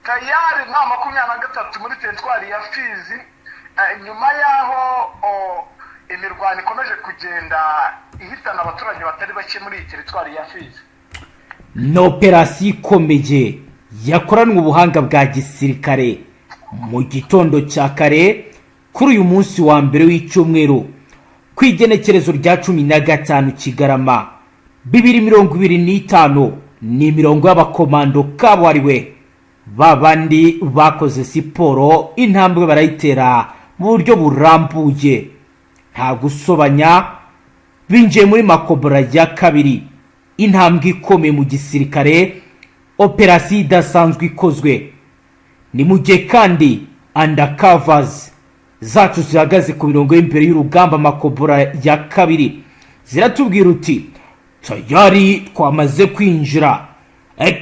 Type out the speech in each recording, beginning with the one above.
Tayari nta 23 muri teritwari ya Fizi, nyuma y'aho imirwano ikomeje kugenda ihitana abaturage batari bake muri iyi teritwari ya Fizi. Ni operasiyo ikomeye yakoranwe ubuhanga bwa gisirikare mu gitondo cya kare kuri uyu munsi wa mbere w'icyumweru, ku igenekerezo rya 15 Kigarama 2025. Ni imirongo y'abakomando kabuhariwe, ba bandi bakoze siporo, intambwe barayitera mu buryo burambuye, nta gusobanya, binjiye muri Makobora ya kabiri. Intambwe ikomeye mu gisirikare, operasiyo idasanzwe ikozwe. Ni mu gihe kandi undercovers zacu zihagaze ku mirongo y'imbere y'urugamba, Makobora ya kabiri, ziratubwira uti: "Tayari twamaze kwinjira,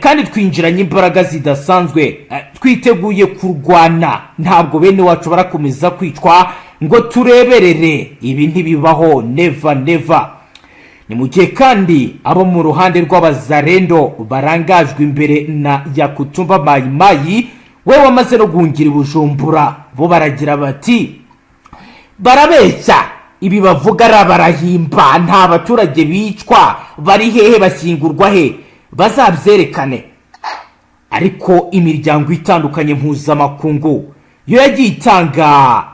kandi twinjiranye imbaraga zidasanzwe, twiteguye kurwana. Ntabwo bene wacu barakomeza kwicwa ngo tureberere, ibi ntibibaho, never, never." Ni mu gihe kandi abo mu ruhande rw'Abazarendo barangajwe imbere na Yakutumba Mayimayi, we wamaze no guhungira i Bujumbura, bo baragira bati: "Barabeshya, ibi bavuga ari abarahimba, nta baturage bicwa, bari hehe, bashyingurwa he, bazabyerekane." Ariko imiryango itandukanye mpuzamakungu yo yagiye itanga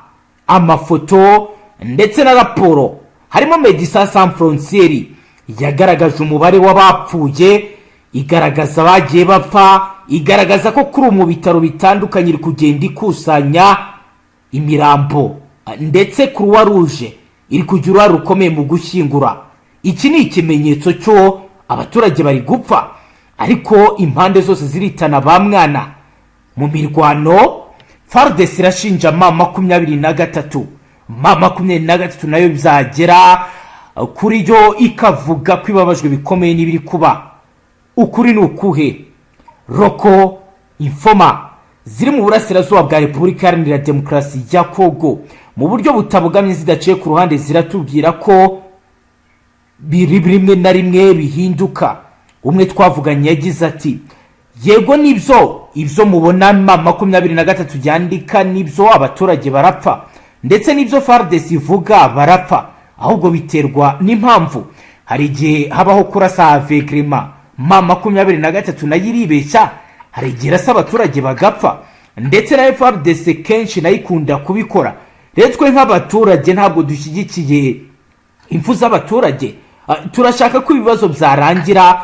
amafoto ndetse na raporo, harimo Médecins Sans Frontières, yagaragaje umubare w'abapfuye, igaragaza abagiye bapfa, igaragaza ko kuri ubu mu bitaro bitandukanye iri kugenda ikusanya imirambo, ndetse Croix Rouge iri kugira uruhare rukomeye mu gushyingura. Iki ni ikimenyetso cyo abaturage bari gupfa, ariko impande zose ziritana ba mwana mu mirwano. FARDC irashinja M23, M23 nayo byagera kuri yo ikavuga ko ibabajwe bikomeye n'ibiri kuba. Ukuri ni ukuhe? Local informer ziri mu burasirazuba bwa Repubulika Iharanira Demokarasi ya Kongo, mu buryo butabogamye, zidaciye ku ruhande, ziratubwira ko biri rimwe na rimwe bihinduka. Umwe twavuganye yagize ati: "Yego, nibyo, ibyo mubona M23 byandika nibyo, abaturage barapfa, ndetse n'ibyo FARDC ivuga, barapfa, ahubwo biterwa n'impamvu. Hari igihe habaho kurasa avegrema, M23 nayo iribeshya, hari igihe irasa abaturage bagapfa, ndetse na FARDC kenshi nayo ikunda kubikora. Rero twe nk'abaturage ntabwo dushyigikiye impfu z'abaturage. Turashaka ko ibibazo byarangira,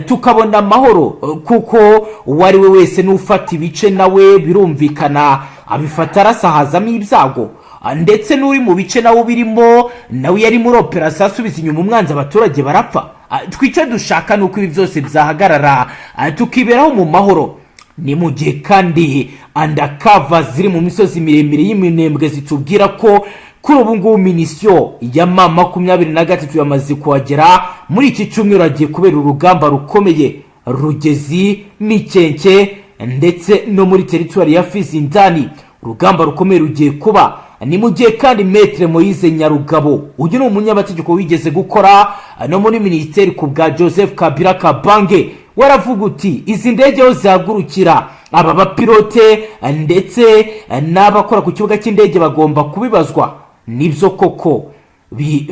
tukabona amahoro, kuko uwo ari we wese n'ufata ibice nawe birumvikana abifata arasa, hazamo ibyago, ndetse n'uri mu bice nawe ubirimo, nawe yari muri operasiyo asubiza inyuma umwanzi, abaturage barapfa. Twe icyo dushaka ni uko ibi byose byahagarara, tukiberaho mu mahoro." Ni mu gihe kandi undercover ziri mu misozi miremire y'iminembwe zitubwira ko kuri ubu ngubu munition ya M23 yamaze kuhagera. Muri iki cyumweru hagiye kubera urugamba rukomeye Rugezi, Mikenke, ndetse no muri teritwari ya Fizi indani, urugamba rukomeye rugiye kuba. Ni mu gihe kandi Maître Moise Nyarugabo, uyu ni umunyamategeko wigeze gukora no muri minisiteri ku bwa Joseph Kabila Kabange, waravuga uti: "Izi ndege aho zihagurukira, aba bapilote ndetse n'abakora ku kibuga cy'indege bagomba kubibazwa." Nibyo koko,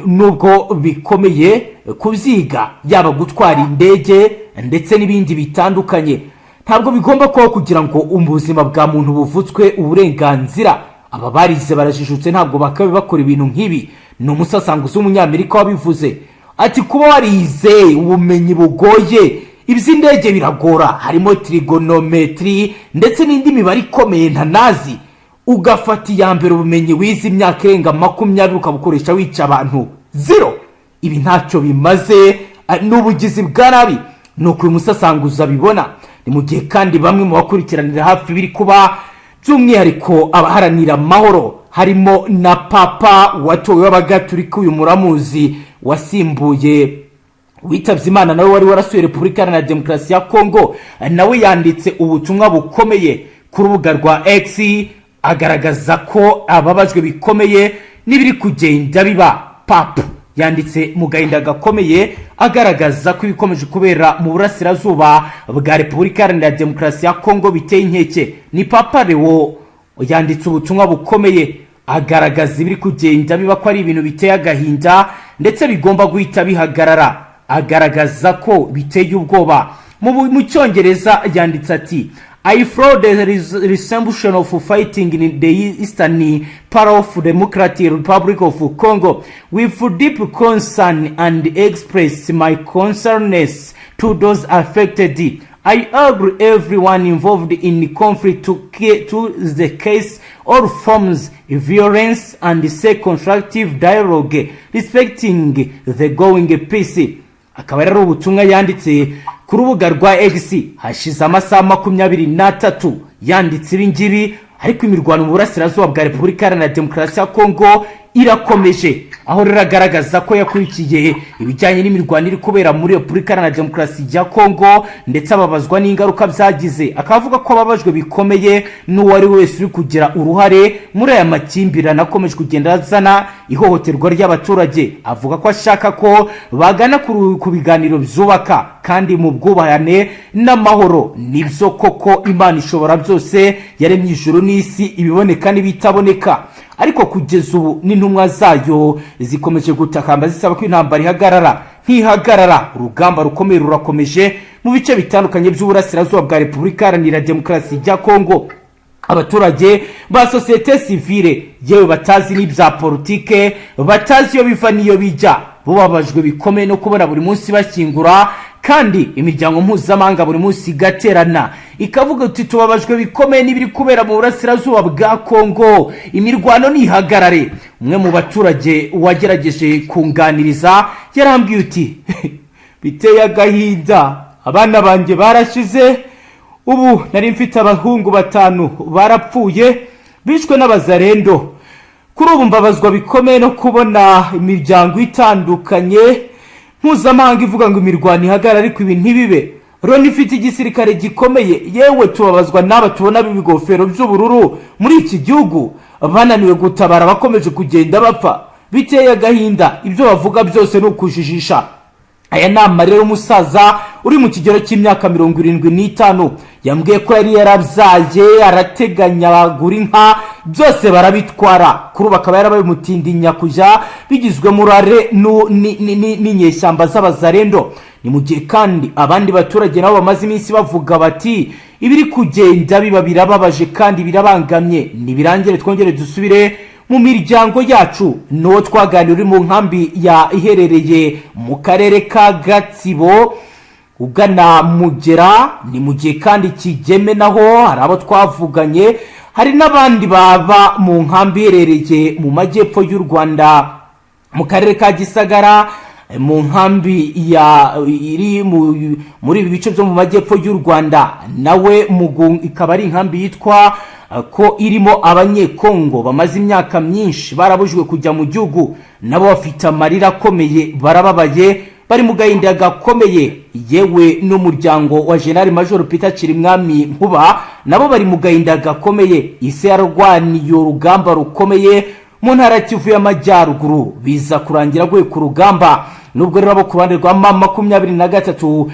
nubwo bikomeye kubyiga, yaba gutwara indege ndetse n'ibindi bitandukanye, ntabwo bigomba kubaho kugira ngo ubuzima bwa muntu buvutswe uburenganzira. Aba barize, barajijutse, ntabwo bakabe bakora ibintu nk'ibi. Ni umusasanguzi w'Umunyamerika wabivuze, ati: "Kuba warize ubumenyi bugoye, iby'indege biragora, harimo trigonometry ndetse n'indi mibare ikomeye ntanazi, ugafata iya mbere ubumenyi wize imyaka irenga 20 ukabukoresha wica abantu zero, ibi ntacyo bimaze, ni ubugizi bwa nabi." Ni uko uyu musasanguzi abibona. Ni mu gihe kandi bamwe mu bakurikiranira hafi biri kuba, by'umwihariko abaharanira amahoro, harimo na Papa watowe w'Abagatulika, uyu muramuzi, wasimbuye witabye Imana, nawe wari warasuye Repubulika Iharanira Demokarasi ya Kongo, nawe yanditse ubutumwa bukomeye ku rubuga rwa X, agaragaza ko ababajwe bikomeye n'ibiri kugenda biba. Papa Yanditse mu gahinda gakomeye, agaragaza ko ibikomeje kubera mu burasirazuba bwa Repubulika Iharanira Demokarasi ya Kongo biteye inkeke. Ni Papa Leo yanditse ubutumwa bukomeye, agaragaza ibiri kugenda biba ko ari ibintu biteye agahinda ndetse bigomba guhita bihagarara, agaragaza ko biteye ubwoba. Mu Cyongereza yanditse ati: "I follow the resumption of fighting in the eastern part of Democratic Republic of Congo with deep concern and express my concerns to those affected. I urge everyone involved in the conflict to the cease all forms of violence and seek constructive dialogue respecting the ongoing peace." Akaba rero ubutumwa yanditse ku rubuga rwa X hashize amasaha 23 yanditse ibi ngibi, ariko imirwano mu burasirazuba bwa Repubulika Iharanira Demokarasi ya Kongo irakomeje, aho rero agaragaza ko yakurikiye ibijyanye n'imirwano iri kubera muri Repubulika Iharanira Demokarasi ya Kongo, ndetse ababazwa n'ingaruka byagize, akaba avuga ko ababajwe bikomeye n'uwo ari we wese uri kugira uruhare muri aya makimbirane akomeje kugenda azana ihohoterwa ry'abaturage. Avuga ko ashaka ko bagana ku biganiro byubaka kandi mu bwubahane n'amahoro. Nibyo koko, Imana ishobora byose, yaremye ijuru n'isi, ibiboneka n'ibitaboneka, ariko kugeza ubu n'intumwa zayo zikomeje gutakamba zisaba ko intambara ihagarara, ntihagarara. Urugamba rukomeye rurakomeje mu bice bitandukanye by'uburasirazuba bwa Repubulika Iharanira Demokarasi ya Kongo. Abaturage ba sosiyete sivile, yewe batazi n'ibya politike, batazi iyo biva n'iyo bijya, bo babajwe bikomeye no kubona buri munsi bashyingura, kandi imiryango mpuzamahanga buri munsi igaterana ikavuga uti: "Tubabajwe bikomeye n'ibiri kubera mu burasirazuba bwa Kongo, imirwano ntihagarare." Umwe mu baturage wagerageje kunganiriza yarambwiye uti: "Biteye agahinda, abana banjye barashize. Ubu nari mfite abahungu batanu, barapfuye, bishwe n'abazarendo. Kuri ubu mbabazwa bikomeye no kubona imiryango itandukanye mpuzamahanga ivuga ngo imirwano ihagarare, ariko ibi ntibibe. Loni ifite igisirikare gikomeye. Yewe tubabazwa n'aba tubona b'ibigofero by'ubururu muri iki gihugu bananiwe gutabara abakomeje kugenda bapfa. Biteye agahinda, ibyo bavuga byose ni ukujijisha." Aya ni amarira y'umusaza uri mu kigero cy'imyaka 75. Yambwiye ko yari yarabyaye, arateganya, agura inka, byose barabitwara. Kuri ubu akaba yarabaye umutindi nyakujya, bigizwemo uruhare n'inyeshyamba z'abazarendo. Ni mu gihe kandi abandi baturage nabo bamaze iminsi bavuga bati: "Ibiri kugenda biba birababaje kandi birabangamye, nibirangire twongere dusubire mu miryango yacu." N'uwo twaganira uri mu nkambi ya iherereye mu karere ka Gatsibo ugana Mugera. Ni mu gihe kandi Kigeme naho hari abo twavuganye, hari n'abandi baba mu nkambi iherereye mu majyepfo y'u Rwanda mu karere ka Gisagara, mu nkambi ya iri muri ibi bice byo mu majyepfo y'u Rwanda, nawe ikaba ari inkambi yitwa ko irimo Abanyekongo bamaze imyaka myinshi barabujijwe kujya mu gihugu. Nabo bafite amarira akomeye, barababaye, bari mu gahinda gakomeye. Yewe n'umuryango wa General Major Peter Chirimwami Nkuba nabo bari mu gahinda gakomeye. Isi yarwaniye urugamba rukomeye mu ntara ya Kivu y'Amajyaruguru, biza kurangira aguye ku rugamba. Nubwo rero abo ku ruhande rwa M23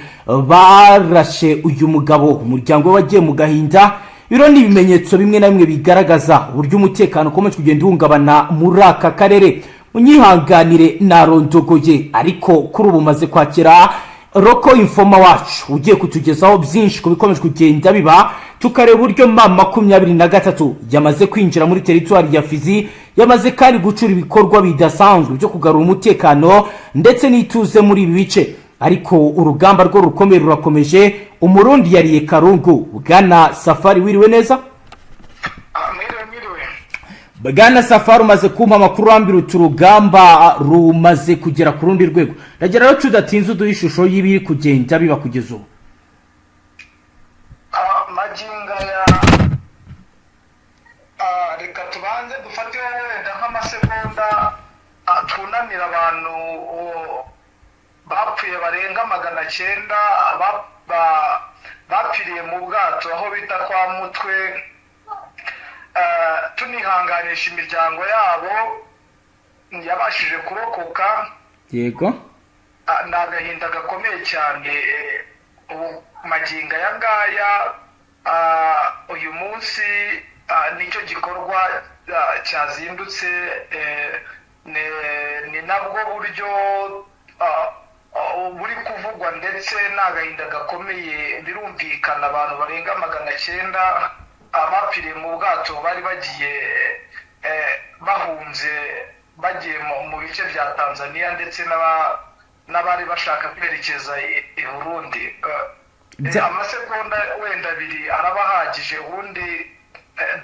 barashe uyu mugabo, umuryango we wagiye mu gahinda. Biro ni ibimenyetso bimwe na bimwe bigaragaza uburyo umutekano ukomeje kugenda uhungabana muri aka karere. Munyihanganire narondogoye, ariko kuri ubu maze kwakira local informer wacu ugiye kutugezaho byinshi ku bikomeje kugenda biba, tukareba uburyo M23 yamaze kwinjira muri teritwari ya Fizi, yamaze kandi gucura ibikorwa bidasanzwe byo kugarura umutekano ndetse n'ituze muri ibi bice, ariko urugamba rwo rukomeye rurakomeje. Umurundi yariye karungu. Bwana Safari, wiriwe neza? Mwiriwe, mwiriwe. Bwana Safari, umaze kumpa amakuru urambwira uti urugamba rumaze kugera ku rundi rwego. Ndagira rero tudatinze uduhe ishusho y'ibiri kugenda biba kugeza ubu. Magingo aya, reka tubanze dufate wenda nk'amasegonda twunamira abantu bapfuye barenga 900 bapfiriye mu bwato aho bita kwa Mutwe, tunihanganisha imiryango yabo yabashije kurokoka. Yego. Ni agahinda gakomeye cyane. Ubu magingo aya ngaya, uyu munsi nicyo gikorwa cyazindutse, ni nabwo buryo buri kuvugwa, ndetse ni agahinda gakomeye. Birumvikana, abantu barenga 900 bapfiriye mu bwato bari bagiye bahunze bagiye mu bice bya Tanzania, ndetse n'abari bashaka kwerekeza i Burundi. Amasegonda wenda 2 araba ahagije, ubundi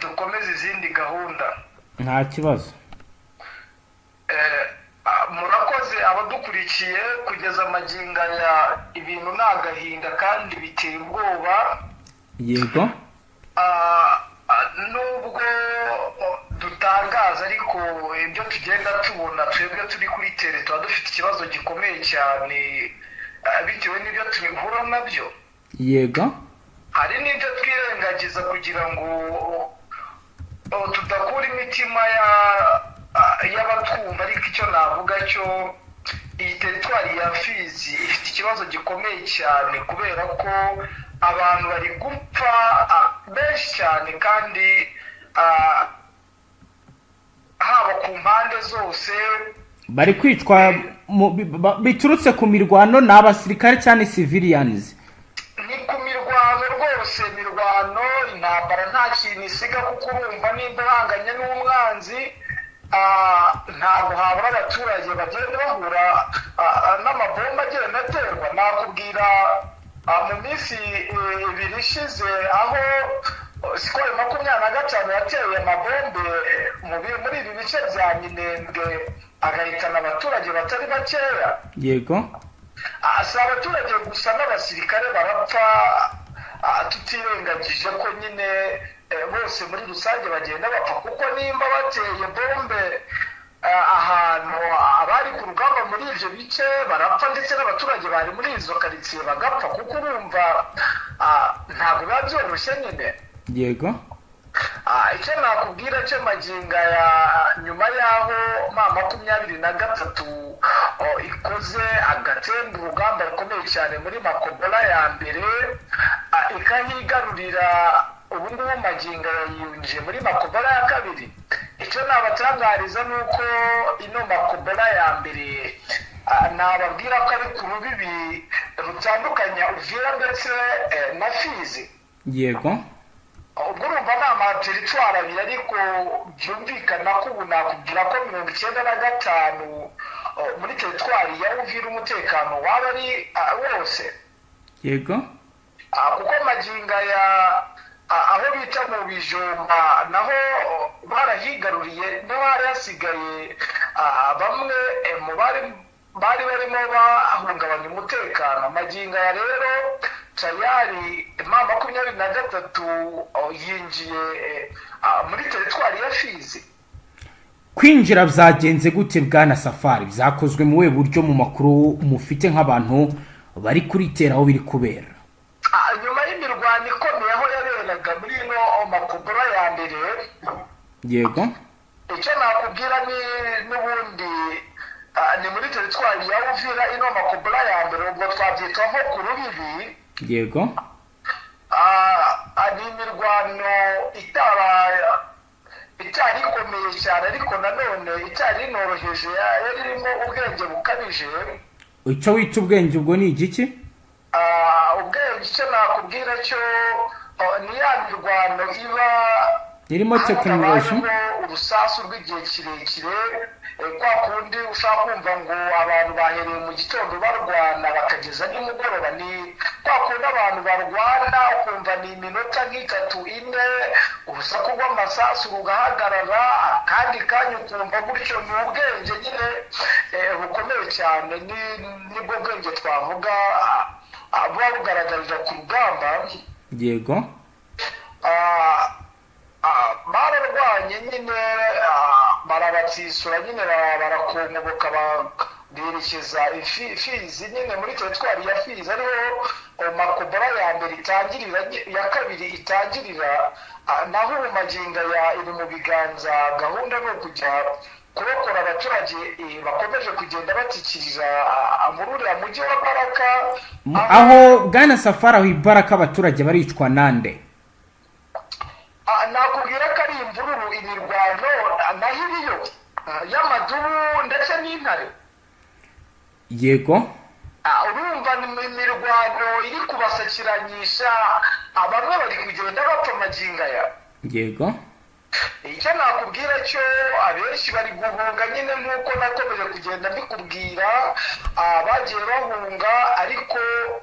dukomeze izindi gahunda. Nta kibazo. Murakoze abadukurikiye. Kugeza amagingo aya, ibintu ni agahinda kandi biteye ubwoba. Nubwo dutangaza, ariko ibyo tugenda tubona twebwe turi kuri terrain, tuba dufite ikibazo gikomeye cyane, bitewe n'ibyo tubihura nabyo. Hari n'ibyo twirengagiza kugira ngo tudakura imitima y'abatwumva, ariko icyo navuga cyo, iyi teritwari ya Fizi ifite ikibazo gikomeye cyane, kubera ko abantu bari gupfa benshi cyane, kandi haba ku mpande zose. Bari kwicwa biturutse ku mirwano, ni abasirikare cyane, civilians? Ni ku mirwano rwose. Imirwano, intambara nta kintu isiga, kuko urumva nimba uhanganye n'umwanzi, ntabwo habura abaturage bagenda bahura n'amabomba agenda aterwa. Nakubwira, mu minsi 2 ishize, aho Sukhoi 25 yateye amabombe muri ibi bice bya Minembwe, agahitana abaturage batari bakeya. Si abaturage gusa, n'abasirikare barapfa, tutirengagije ko nyine bose muri rusange bagenda bapfa, kuko nimba bateye bombe ahantu, abari ku rugamba muri ibyo bice barapfa, ndetse n'abaturage bari muri izo karitsiye bagapfa, kuko urumva ntabwo biba byoroshye nyine. Icyo nakubwira cyo, magingo aya, nyuma y'aho M23 ikoze agatemba urugamba rukomeye cyane muri Makobola ya mbere, ikahigarurira, ubu ngubu magingo aya yiyunjiye muri Makobola ya kabiri. Icyo nabatangariza ni uko ino Makobola ya mbere, nababwira ko ari ku rubibi rutandukanya Uvira ndetse na Fizi. Ubwo urumva ni amateritwari abiri, ariko byumvikana ko ubu nakubwira ko 95 muri teritwari ya Uvira umutekano waba ari wose. Kuko magingo aya aho bita mu Bijumba naho barahigaruriye, niho hari hasigaye bamwe mu bari barimo bahungabanya umutekano. Magingo aya rero tayari M23 yinjiye muri teritwari ya Fizi. Kwinjira byagenze gute, bwana Safari? Byakozwe mu buhe buryo, mu makuru mufite nk'abantu bari kuri terrain aho biri kubera? Nyuma y'imirwano ikomeye aho yaberaga muri ino Makobola ya mbere, icyo nakubwira ni n'ubundi ni muri teritwari ya Uvira, ino Makobola ya mbere, ubwo twabyita nko ku rubibi. Ni imirwano itari ikomeye cyane, ariko nanone itari inoroheje, yari irimo ubwenge bukabije. Icyo wita ubwenge ubwo ni igiki? Ubwenge, icyo nakubwira cyo, ni ya mirwano iba irimo tekinoloji. Hatabayeho urusasu rw'igihe kirekire, kwa kundi ushaka kumva ngo abantu bahereye mu gitondo barwana bakageza nimugoroba. Ni kwa kundi abantu barwana ukumva ni iminota nk'itatu, ine, urusaku rw'amasasu rugahagarara, akandi kanya ukumva gutyo. Ni ubwenge nyine bukomeye cyane, nibwo bwenge twavuga buba bugaragarira ku rugamba. Bararwanye nyine, barabatsisura nyine, barakongoboka, berekeza Fizi nyine, muri teritwari ya Fizi, ariho Makobola ya mbere itangirira, ya kabiri itangirira. Naho ubu magingo aya iri mu biganza, gahunda ni ukujya Kurokora abaturage bakomeje kugenda batikirira muri uriya mujyi wa Baraka. Aho bwana Safari, aho ibaraka abaturage baricwa nande? Nakubwira ko ari imvururu, imirwano naho iriyo y'amadubu ndetse n'intare. Urumva ni imirwano iri kubasakiranyisha, bamwe bari kugenda bapfa magingo aya. Icyo nakubwira cyo, abenshi bari guhunga nyine nk'uko nakomeje kugenda mbikubwira, bagiye bahunga. Ariko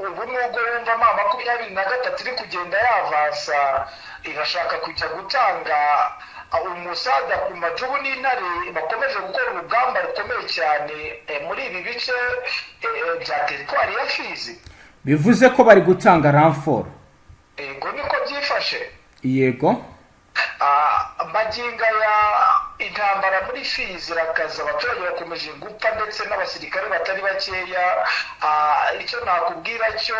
ubu nubwo wumva M23 iri kugenda yavansa, irashaka kujya gutanga umusada ku madubu n'intare bakomeje gukora urugamba rukomeye cyane muri ibi bice bya teritwari ya Fizi. Bivuze ko bari gutanga renfort? Ngo niko byifashe. Magingo aya intambara muri Fizi irakaza, abaturage bakomeje gupfa ndetse n'abasirikare batari bakeya. Icyo nakubwira cyo,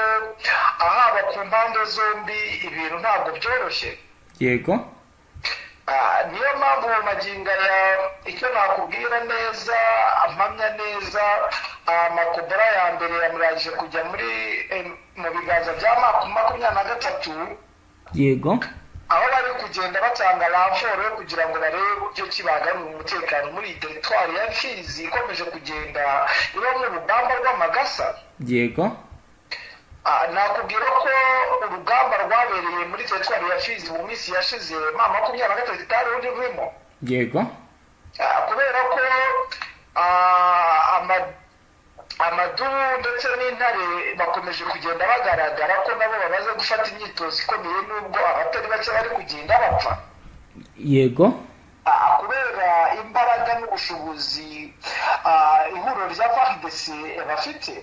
haba ku mpande zombi ibintu ntabwo byoroshye. Niyo mpamvu mu magingo aya, icyo nakubwira neza, mpamya neza, Makobora ya mbere yamurangije kujya muri mu biganza bya 23, aho bari kugenda batanga renfort yo kugira ngo barebe uburyo ki bagarura umutekano muri iyi teritwari ya Fizi ikomeje kugenda ibamo urugamba rw'amagasa. Nakubwira ko urugamba rwabereye muri teritwari ya Fizi mu minsi yashize M23 itari rurimo. Kubera ko amadubu ndetse n'intare bakomeje kugenda bagaragara ko nabo bamaze gufata imyitozo ikomeye, nubwo abatari bake bari kugenda bapfa. Kubera imbaraga n'ubushobozi ihuriro rya FARDC bafite.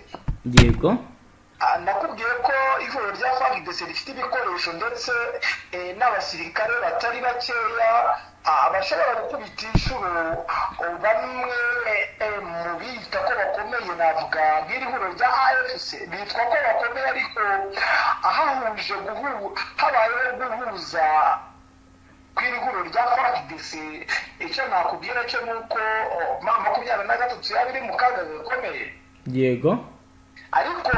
Nakubwiye ko ihuriro rya FARDC rifite ibikoresho ndetse n'abasirikare batari bakeya bashobora gukubita inshuro bamwe mu biyita ko bakomeye. Navuga nk'iri huriro rya AFC, bitwa ko bakomeye, ariko ahahuje habayeho guhuza kw'iri huriro rya FARDC, icyo nakubwira cyo ni uko M23 yaba iri mu kaga gakomeye. Ariko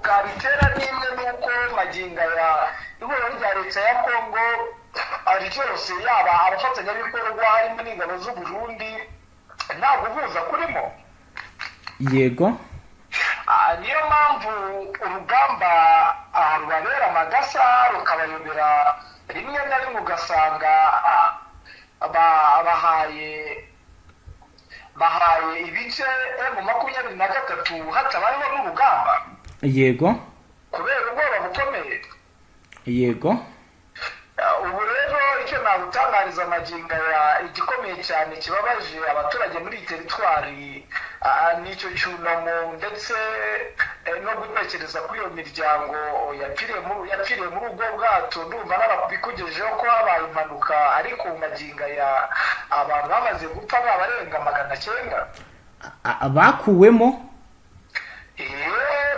kabitera n'imwe nuko magingo aya ihuriro rya leta ya Kongo ari ryose, yaba abafatanyabikorwa harimo n'ingabo z'u Burundi, nta guhuza kurimo. Niyo mpamvu urugamba rubabera amagasa, rukabayobera, rimwe na rimwe ugasanga bahaye ibice M23 hatabayeho n'urugamba, kubera ubwoba bukomeye. Ubu rero icyo nagutangariza magingo aya, igikomeye cyane kibabaje abaturage muri iyi teritwari n'icyo cyunamo, ndetse no gutekereza kuri iyo miryango yapfiriye muri ubwo bwato. Ndumva narabikugejejeho ko habaye impanuka, ariko mu magingo aya abantu bamaze gupfa ni abarenga 900. Bakuwemo?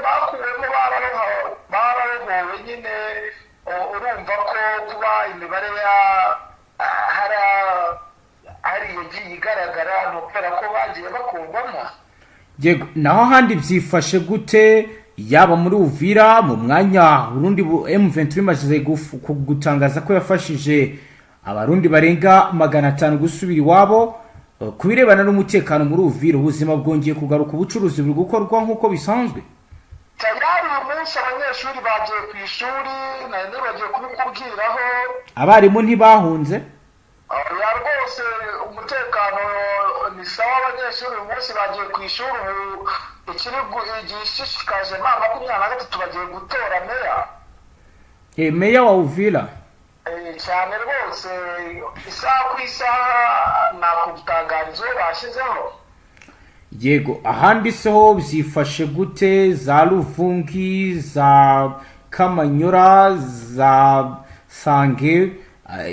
Bakuwemo, bararohowe nyine. Urumva ko kuba imibare ya hari yagiye igaragara ni ukubera ko bagiye bakurwamo. Yego, naho ahandi byifashe gute, yaba muri Uvira mu mwanya Burundi M23 imaze gutangaza ko yafashije Abarundi barenga 500 gusubira iwabo? Ku birebana n'umutekano muri Uvira, ubuzima bwongeye kugaruka, ubucuruzi buri gukorwa nk'uko bisanzwe? Tayari uyu munsi abanyeshuri bagiye ku ishuri, nari nibagiye kubikubwiraho. Abarimu ntibahunze? Ya, rwose umutekano ni sawa, abanyeshuri uyu munsi bagiye ku ishuri. Ubu ikiri igishishikaje M23, bagiye gutora meya. Meya wa Uvira? Cyane rwose, isaha ku isaha nakugutangariza uwo bashyizeho. Yego, ahandi se ho byifashe gute, za Ruvungi, za Kamanyora, za Sange,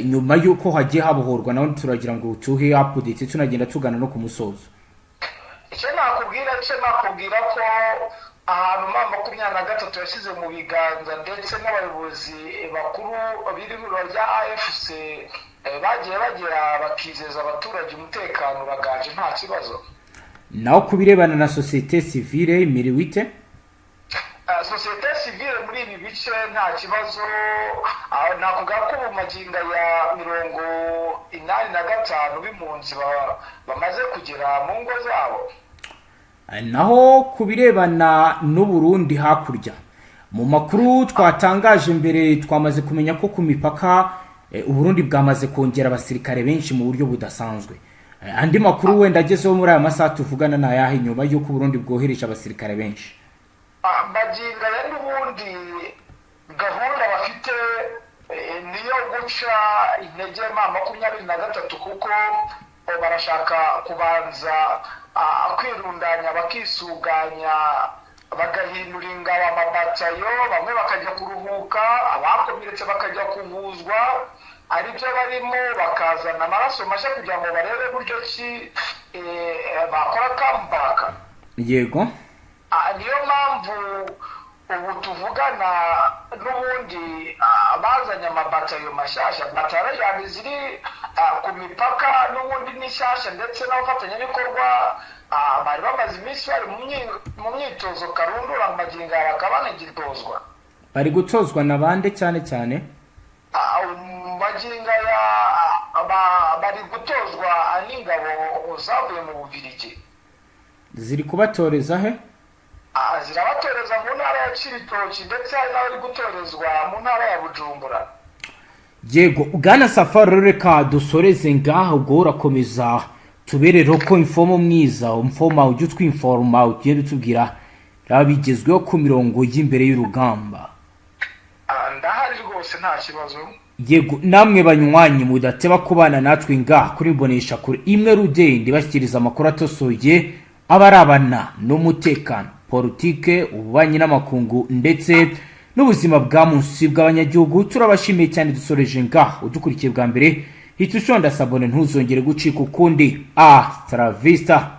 nyuma y'uko hagiye habohorwa? Nawe turagira ngo tuhe update, tunagenda tugana no ku musozo. Icyo nakubwira cyo, nakubwira ko ahantu M23 yashyize mu biganza ndetse n'abayobozi bakuru b'iri huriro rya AFC. Bagiye bagera bakizeza abaturage umutekano uraganje, nta kibazo. Naho ku birebana na société civile, imiriwe ite? Société civile muri ibi bice nta kibazo. Navuga ko mu magingo ya 85 b'impunzi bamaze kugera mu ngo zabo. Naho ku birebana n'Uburundi hakurya, mu makuru twatangaje mbere, twamaze kumenya ko ku mipaka Uburundi bwamaze kongera abasirikare benshi mu buryo budasanzwe. Andi makuru wenda agezeho muri aya masaha tuvugana ni ayahe nyuma y'uko Uburundi bwohereje abasirikare benshi? Magingo aya n'ubundi gahunda bafite niyo guca intege M23, kuko barashaka kubanza kwirundanya, bakisuganya, bagahindura ingabo amabatayo, bamwe bakajya kuruhuka, abakomeretse bakajya kuvuzwa, aribyo barimo, bakazana amaraso mashya kugira ngo barebe buryo ki bakora comeback. Niyo mpamvu ubu tuvugana n'ubundi bazanye amabatayo mashyashya, bataliyani ziri ku mipaka n'ubundi ni nshyashya, ndetse n'abafatanyabikorwa bari bamaze iminsi bari mu myitozo karundura, mu magingo aya bakaba banagitozwa. Bari gutozwa na bande cyane cyane? Magingo aya bari gutozwa n'ingabo zavuye mu Bubiligi. Ziri kubatoreza he? Zirabatoreza mu ntara ya Cibitoki, ndetse hari n'abari gutorezwa mu ntara ya Bujumbura. Yego, bwana Safari, rero reka dusoreze ngaha. Ubwo urakomeza tuberereho ko informer mwiza, informer ujya utwinforma, ugenda utubwira biba bigezweho ku mirongo y'imbere y'urugamba. Ndahari rwose, nta kibazo. Yego, namwe banywanyi mudateba kubana natwe ngaha kuri Mbonesha Kure imwe rudende, bashyikiriza amakuru atosoye abarabana n'umutekano, politike, ububanyi n'amakungu ndetse n'ubuzima bwa munsi bw'abanyagihugu, turabashimiye cyane. Dusoreje ngaha. Udukurikiye bwa mbere, hita ushonda s'abonner, ntuzongere gucika ukundi. Hasta la vista.